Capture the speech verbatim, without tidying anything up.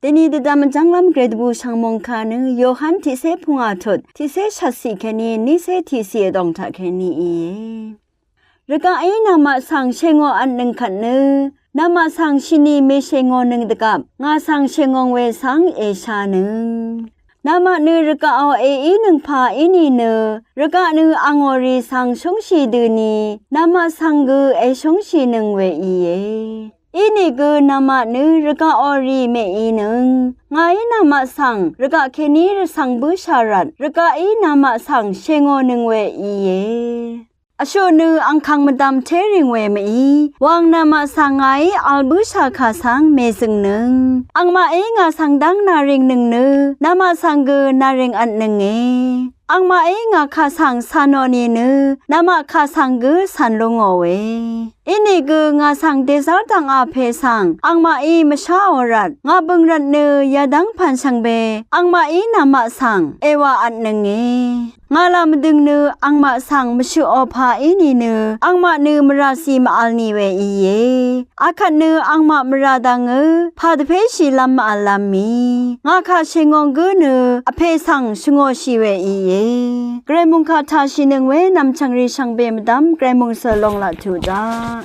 Deni dvdvm vjv́nglv́m gredvbù shvngmung kà nø Yohan tiqcé pungà tut tiqcé shvtciq kèní nícé tiqciq vdòng taq kèní íe. Rvgaqí namaq svng shèngò vtnøng kvt nø namaq svng shini mèshèngònøng dvgvp ngà svng shèngong we svng èshanøng. Namaq nø rvgaqò èínøng pà í nìnø rvgaq nø angò rì svng shúngshì døni namaq svng gø èshúngshìnøng we íe. Inìgø namaq nø rvgaqò rì mèínøng ngàí namaq svng rvgaq kèní rvcv̀ng bǿshà rvt rvgaqí namaq svng shèngònøng we íe. Vshuq nø angkang mvdvm téring we mv-í wang namaq svng ngàí vl bǿshà kà svng mèzø̀ngnøng. Angmaqí ngà svng dv́ng nàringnøng nø namaq svng gø nàring vtnønge. Angmaqí ngà kà svng cà nò nìnø namaq kà svng gø cv̀n lú ngòe. Inìgø ngà svng dèzv́r dv̀ngà pè svng angmaqí mvsháò rvt ngà bø̀ng rvt nø yadv́ng pv̀n shvngbe angmaqí namaq svng èwà vtnønge. Ngà là mvdøng nø angmaq svng mvshøqò pà í nìnø angmaq nø mvràcì mvvl nì we íe. Akvt nø angmaq mvrà dvngø pà dvpéshìlv́m mvvllv́m mì ngà kà shèngong gǿ nø vpè svng shvngòshì we íe. Gvray mungkà tàshìnøng we nv̀mchv̀ng rì shvngbe mvdv́m gvray mungsø̀ long laq tuq daq.